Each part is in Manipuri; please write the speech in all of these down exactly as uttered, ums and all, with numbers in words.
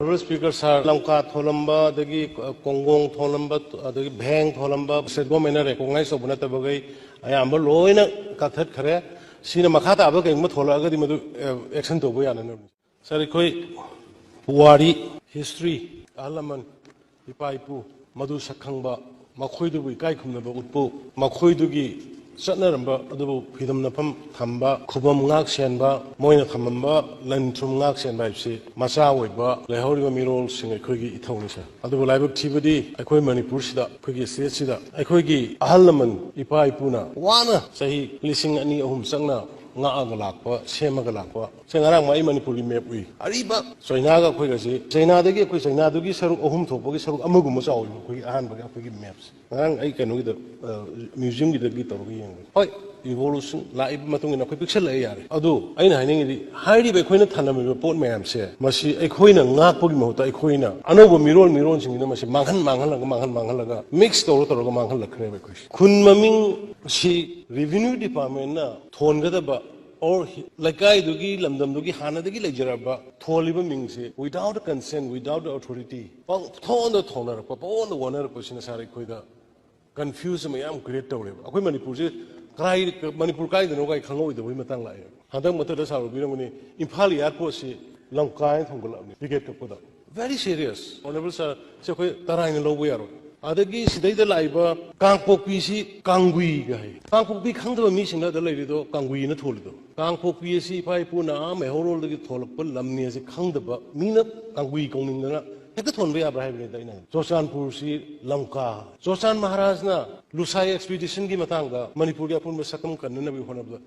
Honorable Speaker Sir, ꯂꯝꯀꯥ ꯊꯣꯜꯂꯝꯕ, ꯑꯗꯒꯤ ꯀꯣꯡꯒꯣꯡ ꯊꯣꯜꯂꯝꯕ, ꯑꯗꯒꯤ ꯚꯦꯡ ꯊꯣꯜꯂꯝꯕ state government ꯅ recognize ꯇꯧꯕ ꯅꯠꯇꯕꯈꯩ ꯑꯌꯥꯝꯕ ꯂꯣꯏꯅ ꯀꯛꯊꯠꯈ꯭ꯔꯦ꯫ ꯁꯤꯅ ꯃꯈꯥ ꯇꯥꯕ ꯀꯩꯒꯨꯝꯕ ꯊꯣꯛꯂꯛꯑꯒꯗꯤ ꯃꯗꯨ, ꯑꯦ, action ꯇꯧꯕ ꯌꯥꯅꯅꯕꯅꯤ꯫ Sir, ꯑꯩꯈꯣꯏ ꯄꯨꯋꯥꯔꯤ, history, ꯑꯍꯜ ꯂꯃꯟ, ꯏꯄꯥ ꯏꯄꯨ, ꯃꯗꯨ ꯁꯛ ꯈꯪꯕ, ꯃꯈꯣꯏꯗꯨꯕꯨ ꯏꯀꯥꯏ ꯈꯨꯝꯅꯕ ꯎꯠꯄ, ꯃꯈꯣꯏꯗꯨꯒꯤ ꯆꯠꯅꯔꯝꯕ ꯑꯗꯨꯕꯨ ꯐꯤꯗꯝꯅꯐꯝ ꯊꯝꯕ, ꯈꯨꯕꯝ ꯉꯥꯛ ꯁꯦꯟꯕ, ꯃꯣꯏꯅ ꯊꯝꯃꯝꯕ ꯂꯟ ꯊꯨꯝ ꯉꯥꯛ ꯁꯦꯟꯕ ꯍꯥꯏꯕꯁꯤ ꯃꯆꯥ ꯑꯣꯏꯕ ꯂꯩꯍꯧꯔꯤꯕ ꯃꯤꯔꯣꯜꯁꯤꯡ ꯑꯩꯈꯣꯏꯒꯤ ꯏꯊꯧꯅꯤ, sir꯫ ꯑꯗꯨꯕꯨ ꯂꯥꯏꯕꯛ ꯊꯤꯕꯗꯤ ꯑꯩꯈꯣꯏ ꯃꯅꯤꯄꯨꯔꯁꯤꯗ, ꯑꯩꯈꯣꯏꯒꯤ state ꯁꯤꯗ ꯑꯩꯈꯣꯏꯒꯤ ꯑꯍꯜ ꯂꯃꯟ ꯏꯄꯥ ꯏꯄꯨꯅ ꯋꯥꯅ ꯆꯍꯤ ꯂꯤꯁꯤꯡ ꯑꯅꯤ ꯑꯍꯨꯝ ꯆꯪꯅ ꯉꯥꯛꯑꯒ ꯂꯥꯛꯄ, ꯁꯦꯝꯃꯒ ꯂꯥꯛꯄ꯫ ꯁꯦ, ꯉꯔꯥꯡ ꯑꯩ ꯃꯅꯤꯄꯨꯔꯒꯤ map ꯎꯏ꯫ ꯑꯔꯤꯕ ꯆꯩꯅꯥꯒ ꯑꯩꯈꯣꯏꯒꯁꯤ, ꯆꯩꯅꯥꯗꯒꯤ ꯑꯩꯈꯣꯏ ꯆꯩꯅꯥꯗꯨꯒꯤ ꯁꯔꯨꯛ ꯑꯍꯨꯝ ꯊꯣꯛꯄꯒꯤ ꯁꯔꯨꯛ ꯑꯃꯒꯨꯝꯕ ꯆꯥꯎꯋꯦꯕ ꯑꯩꯈꯣꯏꯒꯤ ꯑꯍꯥꯟꯕꯒꯤ ꯑꯩꯈꯣꯏꯒꯤ map ꯁꯦ꯫ ꯉꯔꯥꯡ ꯑꯩ ꯀꯩꯅꯣꯒꯤꯗ, ꯑ, museum ꯒꯤꯗꯒꯤ ꯇꯧꯔꯒ ꯌꯦꯡꯕꯅꯤ꯫ ꯍꯣꯏ, evolution ꯂꯥꯛꯏꯕ ꯃꯇꯨꯡ ꯏꯟꯅ ꯑꯩꯈꯣꯏ ꯄꯤꯛꯁꯜꯂꯛꯑꯦ ꯌꯥꯔꯦ꯫ ꯑꯗꯨ ꯑꯩꯅ ꯍꯥꯏꯅꯤꯡꯉꯤꯗꯤ, ꯍꯥꯏꯔꯤꯕ ꯑꯩꯈꯣꯏꯅ ꯊꯅꯝꯃꯤꯕ ꯄꯣꯠ ꯃꯌꯥꯝꯁꯦ, ꯃꯁꯤ ꯑꯩꯈꯣꯏꯅ ꯉꯥꯛꯄꯒꯤ ꯃꯍꯨꯠꯇ ꯑꯩꯈꯣꯏꯅ ꯑꯅꯧꯕ ꯃꯤꯔꯣꯜ ꯃꯤꯔꯣꯜꯁꯤꯡꯁꯤꯅ ꯃꯁꯤ ꯃꯥꯡꯍꯟ ꯃꯥꯡꯍꯜꯂꯒ, ꯃꯥꯡꯍꯟ ꯃꯥꯡꯍꯜꯂꯒ, mix ꯇꯧꯔ ꯇꯧꯔꯒ ꯃꯥꯡꯍꯜꯂꯛꯈ꯭ꯔꯦꯕ ꯑꯩꯈꯣꯏꯁꯦ꯫ ꯈꯨꯟ ꯃꯃꯤꯡ ꯁꯤ revenue department ꯅ ꯊꯣꯟꯒꯗꯕ, or ꯂꯩꯀꯥꯏꯗꯨꯒꯤ, ꯂꯝꯗꯝꯗꯨꯒꯤ ꯍꯥꯟꯅꯗꯒꯤ ꯂꯩꯖꯔꯕ ꯊꯣꯜꯂꯤꯕ ꯃꯤꯡꯁꯦ without consent, without authority, ꯄꯪꯊꯣꯟꯗ ꯊꯣꯟꯅꯔꯛꯄ, ꯄꯪꯑꯣꯟꯗ ꯑꯣꯟꯅꯔꯛꯄꯁꯤꯅ, sir, ꯑꯩꯈꯣꯏꯗ confuse ꯑꯃ ꯌꯥꯝ create ꯇꯧꯔꯦꯕ꯫ ꯑꯩꯈꯣꯏ ꯃꯅꯤꯄꯨꯔꯁꯦ ꯀꯔꯥꯏ, ꯃꯅꯤꯄꯨꯔ ꯀꯥꯏꯗꯅꯣ ꯀꯥꯏ ꯈꯪꯍꯧꯗꯕꯒꯤ ꯃꯇꯥꯡ ꯂꯥꯛꯑꯦꯕ꯫ ꯍꯟꯗꯛ ꯃꯊꯛꯇ sir ꯎꯕꯤꯔꯝꯒꯅꯤ, ꯏꯝꯐꯥꯜ airport ꯁꯤ ꯂꯝꯀꯥ ꯍꯥꯏꯅ ꯊꯣꯟꯒꯠꯂꯕꯅꯤ ticket ꯀꯛꯄꯗ꯫ Very serious, Honorable Sir, ꯁꯤ ꯑꯩꯈꯣꯏ ꯇꯔꯥꯏꯅ ꯂꯧꯕ ꯌꯥꯔꯣꯏ꯫ ꯑꯗꯒꯤ ꯁꯤꯗꯩꯗ ꯂꯥꯛꯏꯕ ꯀꯥꯡꯄꯣꯛꯄꯤꯁꯤ ꯀꯥꯡꯒꯨꯏꯒ ꯍꯥꯏ꯫ ꯀꯥꯡꯄꯣꯛꯄꯤ ꯈꯪꯗꯕ ꯃꯤꯁꯤꯡꯅ ꯑꯗ ꯂꯩꯔꯤꯗꯣ ꯀꯥꯡꯒꯨꯏꯅ ꯊꯣꯜꯂꯤꯗꯣ꯫ ꯀꯥꯡꯄꯣꯛꯄꯤ ꯑꯁꯤ ꯏꯄꯥ ꯏꯄꯨꯅ ꯑꯥ ꯃꯩꯍꯧꯔꯣꯜꯗꯒꯤ ꯊꯣꯂꯛꯄ ꯂꯝꯅꯤ ꯑꯁꯤ ꯈꯪꯗꯕ ꯃꯤꯅ ꯀꯥꯡꯒꯨꯏ ꯀꯧꯅꯤꯡꯗꯅ ꯍꯦꯛꯇ ꯊꯣꯟꯕ ꯌꯥꯕ꯭ꯔꯥ ꯍꯥꯏꯕꯅꯤꯗ ꯑꯩꯅ ꯍꯥꯏ꯫ ꯆꯨꯔꯆꯥꯟꯄꯨꯔꯁꯤ ꯂꯝꯀꯥ꯫ ꯆꯨꯔꯆꯥꯟ ꯃꯍꯥꯔꯥꯖꯅ ꯂꯨꯁꯥꯏ expedition ꯒꯤ ꯃꯇꯥꯡꯗ ꯃꯅꯤꯄꯨꯔꯒꯤ ꯑꯄꯨꯟꯕ ꯁꯛꯇꯝ ꯀꯟꯅꯅꯕꯒꯤ ꯍꯣꯠꯅꯕꯗ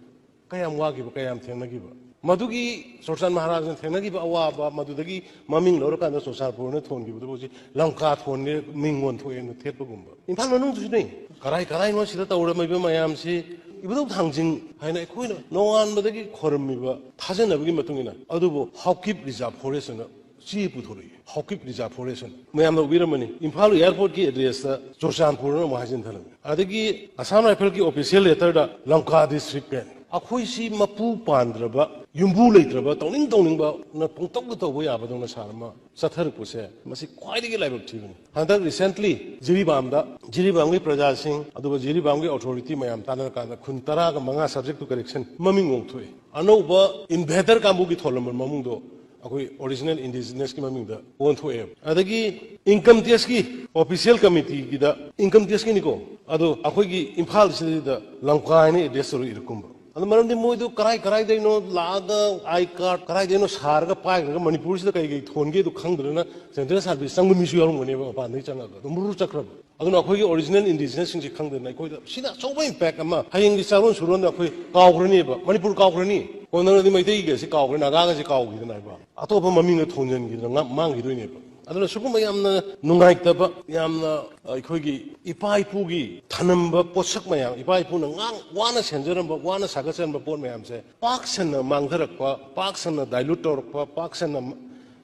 ꯀꯌꯥꯝ ꯋꯥꯈꯤꯕ, ꯀꯌꯥꯝ ꯊꯦꯡꯅꯈꯤꯕ꯫ ꯃꯗꯨꯒꯤ ꯆꯨꯔꯆꯥꯟ ꯃꯍꯥꯔꯥꯖꯅ ꯊꯦꯡꯅꯈꯤꯕ ꯑꯋꯥꯕ, ꯃꯗꯨꯗꯒꯤ ꯃꯃꯤꯡ ꯂꯧꯔꯀꯥꯟꯗ ꯆꯨꯔꯆꯥꯟꯄꯨꯔꯅ ꯊꯣꯟꯈꯤꯕꯗꯨ ꯍꯧꯖꯤꯛ ꯂꯝꯀꯥ ꯊꯣꯟꯒꯦ ꯃꯤꯡ ꯑꯣꯟꯊꯣꯛꯑꯦꯅ ꯊꯦꯠꯄꯒꯨꯝꯕ꯫ ꯏꯝꯐꯥꯜ ꯃꯅꯨꯡꯗꯁꯨꯅꯦ, ꯀꯔꯥꯏ ꯀꯔꯥꯏꯅꯣ ꯁꯤꯗ ꯇꯧꯔꯝꯃꯤꯕ ꯃꯌꯥꯝꯁꯤ ꯏꯕꯨꯙꯧ ꯊꯥꯡꯖꯤꯡ ꯍꯥꯏꯅ ꯑꯩꯈꯣꯏꯅ ꯅꯣꯡꯉꯥꯟꯕꯗꯒꯤ ꯈꯣꯏꯔꯝꯃꯤꯕ ꯊꯥꯖꯅꯕꯒꯤ ꯃꯇꯨꯡ ꯏꯟꯅ, ꯑꯗꯨꯕꯨ ꯍꯥꯎꯀꯤꯞ reserve forest ꯑꯅ ꯆꯦ ꯄꯨꯊꯣꯔꯛꯏ꯫ ꯍꯥꯎꯀꯤꯞ reserve forest ꯑꯅ꯫ ꯃꯌꯥꯝꯅ ꯎꯕꯤꯔꯝꯃꯅꯤ, ꯏꯝꯐꯥꯜ airport ꯀꯤ address ꯇ ꯆꯨꯔꯆꯥꯟꯄꯨꯔꯅ ꯑꯃꯨꯛ ꯍꯥꯏꯖꯤꯟ ꯊꯝꯂꯝꯃꯤ꯫ ꯑꯗꯒꯤ Assam Rifle ꯀꯤ official letter ꯗ ꯂꯝꯀꯥ district ꯀꯥꯏꯅ꯫ ꯑꯩꯈꯣꯏꯁꯤ ꯃꯄꯨ ꯄꯥꯟꯗ꯭ꯔꯕ, ꯌꯨꯝꯕꯨ ꯂꯩꯇ꯭ꯔꯕ, ꯇꯧꯅꯤꯡ ꯇꯧꯅꯤꯡꯕꯅ ꯄꯪꯇꯧꯗ ꯇꯧꯕ ꯌꯥꯕꯗꯧꯅ ꯁꯥꯔ ꯑꯃ ꯆꯠꯊꯔꯛꯄꯁꯦ, ꯃꯁꯤ ꯈ꯭ꯋꯥꯏꯗꯒꯤ ꯂꯥꯏꯕꯛ ꯊꯤꯕꯅꯤ꯫ ꯍꯟꯗꯛ recently ꯖꯤꯔꯤꯕꯥꯝꯗ, ꯖꯤꯔꯤꯕꯥꯝꯒꯤ ꯄ꯭ꯔꯖꯥꯁꯤꯡ, ꯑꯗꯨꯒ ꯖꯤꯔꯤꯕꯥꯝꯒꯤ authority ꯃꯌꯥꯝ ꯇꯥꯟꯅꯔꯀꯥꯟꯗ ꯈꯨꯟ ꯇꯔꯥꯒ ꯃꯉꯥ subject to correction ꯃꯃꯤꯡ ꯑꯣꯟꯊꯣꯛꯏ꯫ ꯑꯅꯧꯕ invader ꯀꯥꯡꯕꯨꯒꯤ ꯊꯣꯜꯂꯝꯕ ꯃꯃꯤꯡꯗꯣ ꯑꯩꯈꯣꯏ original indigenous ꯀꯤ ꯃꯃꯤꯡꯗ ꯑꯣꯟꯊꯣꯛꯑꯦꯕ꯫ ꯑꯗꯒꯤ income tax ꯀꯤ official committee ꯒꯤꯗ, income tax ꯀꯤꯅꯤꯀꯣ, ꯑꯗꯣ ꯑꯩꯈꯣꯏꯒꯤ ꯏꯝꯐꯥꯜꯁꯤꯗ ꯂꯝꯀꯥ ꯍꯥꯏꯅ address ꯇꯧꯔ ꯏꯔꯛꯀꯨꯝꯕ꯫ ꯑꯗꯨ ꯃꯔꯝꯗꯤ ꯃꯣꯏꯗꯣ ꯀꯔꯥꯏ ꯀꯔꯥꯏꯗꯩꯅꯣ ꯂꯥꯛꯑꯒ I card ꯀꯔꯥꯏꯗꯩꯅꯣ ꯁꯥꯔꯒ ꯄꯥꯏꯈ꯭ꯔꯒ ꯃꯅꯤꯄꯨꯔꯁꯤꯗ ꯀꯩ ꯀꯩ ꯊꯣꯟꯒꯦꯗꯣ ꯈꯪꯗꯗꯅ central service ꯆꯪꯕ ꯃꯤꯁꯨ ꯌꯥꯎꯔꯝꯒꯅꯦꯕ, ꯃꯄꯥꯟꯗꯒꯤ ꯆꯪꯉꯒ ꯑꯗꯨꯝ ꯃꯔꯨ ꯆꯠꯈ꯭ꯔꯕ꯫ ꯑꯗꯨꯅ ꯑꯩꯈꯣꯏꯒꯤ original indigenous ꯁꯤꯡꯁꯤ ꯈꯪꯗꯅ ꯑꯩꯈꯣꯏꯗ ꯁꯤꯅ ꯑꯆꯧꯕ impact ꯑꯃ, ꯍꯌꯦꯡꯒꯤ ꯆꯥꯔꯣꯟ ꯁꯨꯔꯣꯟꯗ ꯑꯩꯈꯣꯏ ꯀꯥꯎꯈ꯭ꯔꯅꯦꯕ, ꯃꯅꯤꯄꯨꯔ ꯀꯥꯎꯈ꯭ꯔꯅꯤ꯫ ꯀꯣꯟꯅꯗꯤ ꯃꯩꯇꯩꯒꯁꯤ ꯀꯥꯎꯈ꯭ꯔꯦ, ꯅꯥꯒꯥꯒꯁꯤ ꯀꯥꯎꯈꯤꯗꯅ ꯍꯥꯏꯕ꯫ ꯑꯇꯣꯞꯄ ꯃꯃꯤꯡꯗ ꯊꯣꯟꯖꯤꯟꯈꯤꯗꯅ ꯉꯥ-, ꯃꯥꯡꯈꯤꯗꯣꯏꯅꯦꯕ꯫ ꯑꯗꯨꯅ ꯁꯤꯒꯨꯝꯕ ꯌꯥꯝꯅ ꯅꯨꯡꯉꯥꯏꯇꯕ, ꯌꯥꯝꯅ ꯑꯩꯈꯣꯏꯒꯤ ꯏꯄꯥ ꯏꯄꯨꯒꯤ ꯊꯅꯝꯕ ꯄꯣꯠꯁꯛ ꯃꯌꯥꯝ, ꯏꯄꯥ ꯏꯄꯨꯅ ꯉꯥꯡ-, ꯋꯥꯅ ꯁꯦꯝꯖꯔꯝꯕ, ꯋꯥꯅ ꯁꯥꯒꯠꯆꯔꯝꯕ ꯄꯣꯠ ꯃꯌꯥꯝꯁꯦ ꯄꯥꯛ ꯁꯟꯅ ꯃꯥꯡꯊꯔꯛꯄ, ꯄꯥꯛ ꯁꯟꯅ dilute ꯇꯧꯔꯛꯄ, ꯄꯥꯛ ꯁꯟꯅ,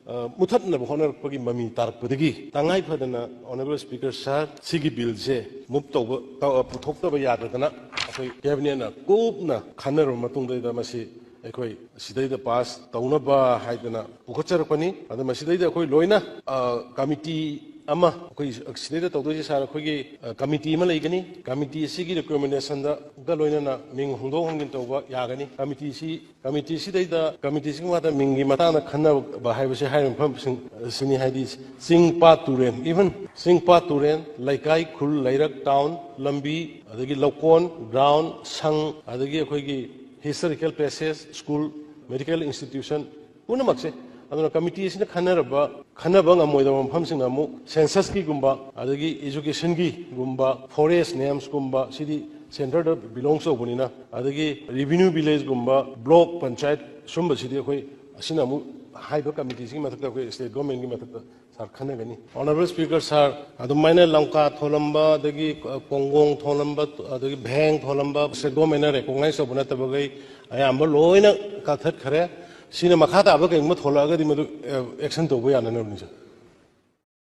ꯑ, ꯃꯨꯊꯠꯅꯕ ꯍꯣꯠꯅꯔꯛꯄꯒꯤ ꯃꯃꯤ ꯇꯥꯔꯛꯄꯗꯒꯤ ꯇꯉꯥꯏ ꯐꯗꯅ Honourable Speaker Sir, ꯁꯤꯒꯤ ꯕꯤꯜꯁꯦ move ꯇꯧꯕ, ꯇꯧ-, ꯄꯨꯊꯣꯛꯇꯕ ꯌꯥꯗꯗꯅ ꯑꯩꯈꯣꯏ cabinet ꯅ ꯀꯨꯞꯅ ꯈꯟꯅꯔꯕ ꯃꯇꯨꯡꯗꯩꯗ ꯃꯁꯤ ꯑꯩꯈꯣꯏ ꯁꯤꯗꯩꯗ pass ꯇꯧꯅꯕ ꯍꯥꯏꯗꯅ ꯄꯨꯈꯠꯆꯔꯛꯄꯅꯤ꯫ ꯑꯗꯨ ꯃꯁꯤꯗꯩꯗ ꯑꯩꯈꯣꯏ ꯂꯣꯏꯅ, ꯑ, committee ꯑꯃ, ꯑꯩꯈꯣꯏ ꯁꯤꯗꯩꯗ ꯇꯧꯗꯣꯏꯁꯦ ꯁꯥꯔ, ꯑꯩꯈꯣꯏꯒꯤ, ꯑ, committee ꯑꯃ ꯂꯩꯒꯅꯤ꯫ Committee ꯑꯁꯤꯒꯤ recommendation ꯗꯒ ꯂꯣꯏꯅꯅ ꯃꯤꯡ ꯍꯣꯡꯗꯣꯛ ꯍꯣꯡꯖꯤꯟ ꯇꯧꯕ ꯌꯥꯒꯅꯤ꯫ Committee ꯁꯤ, committee ꯁꯤꯗꯩꯗ, committee ꯁꯤꯒꯤ ꯃꯊꯛꯇ ꯃꯤꯡꯒꯤ ꯃꯇꯥꯡꯗ ꯈꯟꯅꯕ ꯍꯥꯏꯕꯁꯤ ꯍꯥꯏꯔꯤꯕ ꯃꯐꯝꯁꯤꯡ ꯑꯁꯤꯅꯤ, ꯍꯥꯏꯗꯤ ꯆꯤꯡ ꯄꯥꯠ ꯇꯨꯔꯦꯟ, even ꯆꯤꯡ ꯄꯥꯠ ꯇꯨꯔꯦꯟ, ꯂꯩꯀꯥꯏ, ꯈꯨꯜ, ꯂꯩꯔꯛ, town, ꯂꯝꯕꯤ, ꯑꯗꯒꯤ ꯂꯧꯀꯣꯟ, ground, ꯁꯪ, ꯑꯗꯒꯤ ꯑꯩꯈꯣꯏꯒꯤ historical places, school, medical institution, ꯄꯨꯝꯅꯃꯛꯁꯦ꯫ ꯑꯗꯨꯅ committee ꯑꯁꯤꯅ ꯈꯟꯅꯔꯕ, ꯈꯟꯅꯕ ꯉꯝꯃꯣꯏꯗꯕ ꯃꯐꯝꯁꯤꯡꯅ ꯑꯃꯨꯛ census ꯀꯤꯒꯨꯝꯕ, ꯑꯗꯒꯤ education ꯒꯤꯒꯨꯝꯕ, forest names ꯀꯨꯝꯕ, ꯁꯤꯗꯤ centre ꯗ belong ꯇꯧꯕꯅꯤꯅ, ꯑꯗꯒꯤ revenue village ꯒꯨꯝꯕ, block ꯄꯟꯆꯥꯌꯠ ꯁꯨꯝꯕꯁꯤꯗꯤ ꯑꯩꯈꯣꯏ ꯑꯁꯤꯅ ꯑꯃꯨꯛ ꯍꯥꯏꯔꯤꯕ committee ꯁꯤꯒꯤ ꯃꯊꯛꯇ ꯑꯩꯈꯣꯏ state government ꯀꯤ ꯃꯊꯛꯇ ꯁꯥꯔ ꯈꯟꯅꯒꯅꯤ꯫ Honourable Speaker Sir, ꯑꯗꯨꯃꯥꯏꯅ ꯂꯝꯀꯥ ꯊꯣꯜꯂꯝꯕ, ꯑꯗꯒꯤ ꯀꯣꯡꯒꯣꯡ ꯊꯣꯜꯂꯝꯕ, ꯑꯗꯒꯤ ꯚꯦꯡ ꯊꯣꯜꯂꯝꯕ state government ꯅ recognize ꯇꯧꯕ ꯅꯠꯇꯕꯈꯩ ꯑꯌꯥꯝꯕ ꯂꯣꯏꯅ ꯀꯛꯊꯠꯈ꯭ꯔꯦ꯫ ꯁꯤꯅ ꯃꯈꯥ ꯇꯥꯕ ꯀꯩꯒꯨꯝꯕ ꯊꯣꯛꯂꯛꯑꯒꯗꯤ ꯃꯗꯨ, ꯑꯦ, action ꯇꯧꯕ ꯌꯥꯅꯅꯕꯅꯤ, ꯁꯥꯔ꯫